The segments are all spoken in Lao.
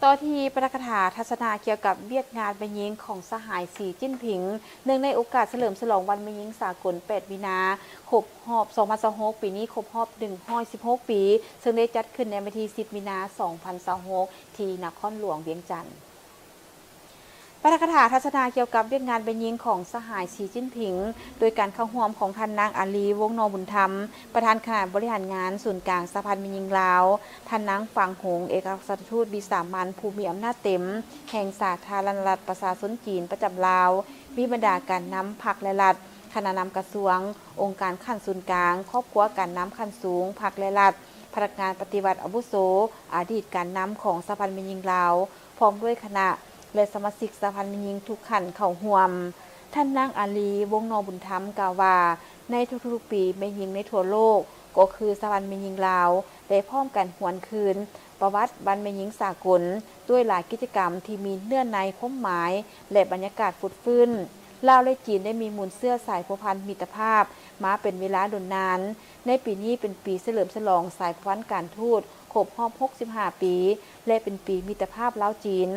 ຕໍ່ທີ່ປາຖະກະຖາທັດສະນະກ່ຽວກັບວຽກງານແມ່ຍິງຂອງສະຫາຍ ສີ ຈິ້ນຜິງ ເນື່ອງໃນໂອກາດສະເຫຼີມສະຫຼອງວັນແມ່ຍິງສາກົນ ແປດ ມີນາ ຄົບຮອບ ສອງພັນຊາວຫົກ ປີນີ້ຄົບຮອບ ໜຶ່ງຮ້ອຍສິບຫົກ ປີ ເຊິ່ງໄດ້ຈັດຂຶ້ນໃນວັນທີ ສິບ ມີນາ ສອງພັນຊາວຫົກ ທີ່ນະຄອນຫຼວງວຽງຈັນ. ປາຖະກະຖາທັດສະນະກ່ຽວກັບວຽກງານແມ່ຍິງຂອງສະຫາຍ ສີ ຈິ້ນຜິງ ໂດຍການເຂົ້າຮ່ວມຂອງທ່ານນາງ ອາລີ ວົງນໍບຸນທຳ ປະທານຄະນະບໍລິຫານງານສູນກາງສະຫະພັນແມ່ຍິງລາວ, ທ່ານນາງ ຟາງຫົງ ເອກອັກຄະລັດທູດວິສາມັນຜູ້ມີອຳນາດເຕັມແຫ່ງສາທາລະນະລັດປະຊາຊົນຈີນປະຈຳລາວ, ມີບັນດາການນຳພັກ ແລະ ລັດ, ຄະນະນຳກະຊວງ, ອົງການຂັ້ນສູນກາງ, ຄອບຄົວການນຳຂັ້ນສູງພັກ ແລະ ລັດ, ພະນັກງານປະຕິບັດອາວຸໂສ, ອະດີດການນຳຂອງສະຫະພັນແມ່ຍິງລາວ, ພ້ອມດ້ວຍຄະນະ ແລະ ສະມາຊິກສະຫະພັນແມ່ຍິງທຸກຂັ້ນເຂົ້າຮ່ວມ. ທ່ານນາງ ອາລີ ວົງນໍບຸນທຳ ກ່າວວ່າ ໃນທຸກໆປີ ແມ່ຍິງໃນທົ່ວໂລກ ກໍຄືສະຫະພັນແມ່ຍິງລາວ ໄດ້ພ້ອມກັນຫວນຄືນປະຫວັດວັນແມ່ຍິງສາກົນ ດ້ວຍຫຼາຍກິດຈະກຳທີ່ມີເນື້ອໃນຄວາມໝາຍ ແລະ ບັນຍາກາດຟົດຟື້ນ. ລາວ ແລະ ຈີນ ໄດ້ມີມູນເຊື້ອສາຍພົວພັນມິດຕະພາບມາເປັນເວລາດົນນານ. ໃນປີນີ້ເປັນປີສະເຫຼີມສະຫຼອງສາຍພົວພັນການທູດ ຄົບຮອບ ຫົກສິບຫ້າ ປີ ແລະ ເປັນປີມິດຕະພາບລາວ-ຈີນ.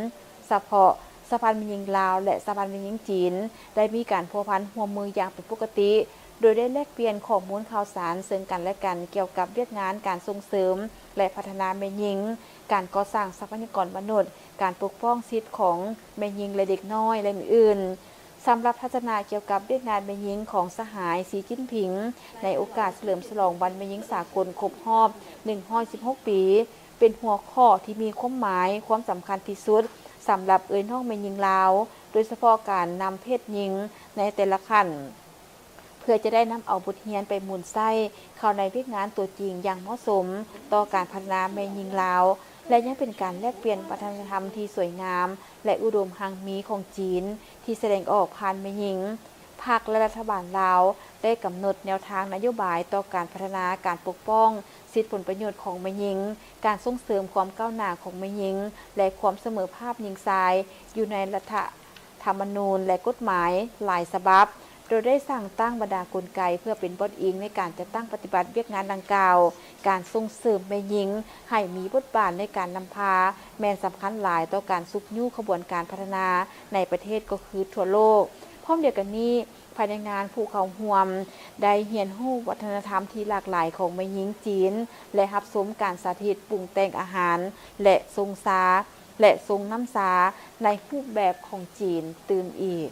ສະເພາະສະຫະພັນແມ່ຍິງລາວ ແລະ ສະຫະພັນແມ່ຍິງຈີນ ໄດ້ມີການພົວພັນຮ່ວມມືຢ່າງເປັນປົກກະຕິ, ໂດຍໄດ້ແລກປ່ຽນຂໍ້ມູນຂ່າວສານເຊິ່ງກັນ ແລະ ກັນ ກ່ຽວກັບວຽກງານການສົ່ງເສີມ ແລະ ພັດທະນາແມ່ຍິງ, ການກໍ່ສ້າງຊັບພະຍາກອນມະນຸດ, ການປົກປ້ອງສິດຂອງແມ່ຍິງ ແລະ ເດັກນ້ອຍ ແລະ ອື່ນໆ. ສຳລັບທັດສະນະກ່ຽວກັບວຽກງານແມ່ຍິງຂອງສະຫາຍ ສີ ຈິ້ນຜິງ ໃນໂອກາດສະເຫຼີມສະຫຼອງວັນແມ່ຍິງສາກົນຄົບຮອບ ໜຶ່ງຮ້ອຍສິບຫົກ ປີ ເປັນຫົວຂໍ້ທີ່ມີຄວາມໝາຍ, ຄວາມສຳຄັນທີ່ສຸດ ສຳລັບເອື້ອຍນ້ອງແມ່ຍິງລາວ, ໂດຍສະເພາະການນຳເພດຍິງໃນແຕ່ລະຂັ້ນ ເພື່ອຈະໄດ້ນຳເອົາບົດຮຽນໄປໝູນໃຊ້ເຂົ້າໃນວຽກງານຕົວຈິງຢ່າງເໝາະສົມຕໍ່ການພັດທະນາແມ່ຍິງລາວ ແລະ ຍັງເປັນການແລກປ່ຽນວັດທະນະທຳທີ່ສວຍງາມ ແລະ ອຸດົມຮັ່ງມີຂອງຈີນ ທີ່ສະແດງອອກຜ່ານແມ່ຍິງ. ພັກ ແລະ ລັດຖະບານລາວ ໄດ້ກຳນົດແນວທາງນະໂຍບາຍຕໍ່ການພັດທະນາການປົກປ້ອງສິດຜົນປະໂຫຍດຂອງແມ່ຍິງ, ການສົ່ງເສີມຄວາມກ້າວໜ້າຂອງແມ່ຍິງ ແລະ ຄວາມສະເໝີພາບຍິງຊາຍ ຢູ່ໃນລັດຖະທຳມະນູນ ແລະ ກົດໝາຍຫຼາຍສະບັບ, ໂດຍໄດ້ສ້າງຕັ້ງບັນດາກົນໄກເພື່ອເປັນບ່ອນອີງໃນການຈັດຕັ້ງປະຕິບັດວຽກງານດັ່ງກ່າວ. ການສົ່ງເສີມແມ່ຍິງໃຫ້ມີບົດບາດໃນການນຳພາ ແມ່ນສຳຄັນຫຼາຍຕໍ່ການຊຸກຍູ້ຂະບວນການພັດທະນາໃນປະເທດ ກໍຄືທົ່ວໂລກ. ພ້ອມດຽວກັນນີ້, ພາຍໃນງານຜູ້ເຂົ້າຮ່ວມໄດ້ຮຽນຮູ້ວັດທະນະທຳທີ່ຫຼາກຫຼາຍຂອງແມ່ຍິງຈີນ ແລະ ຮັບຊົມການສາທິດປຸງແຕ່ງອາຫານ ແລະ ຊົງຊາ ແລະ ຊົງນ້ຳຊາໃນຮູບແບບຂອງຈີນຕື່ມອີກ.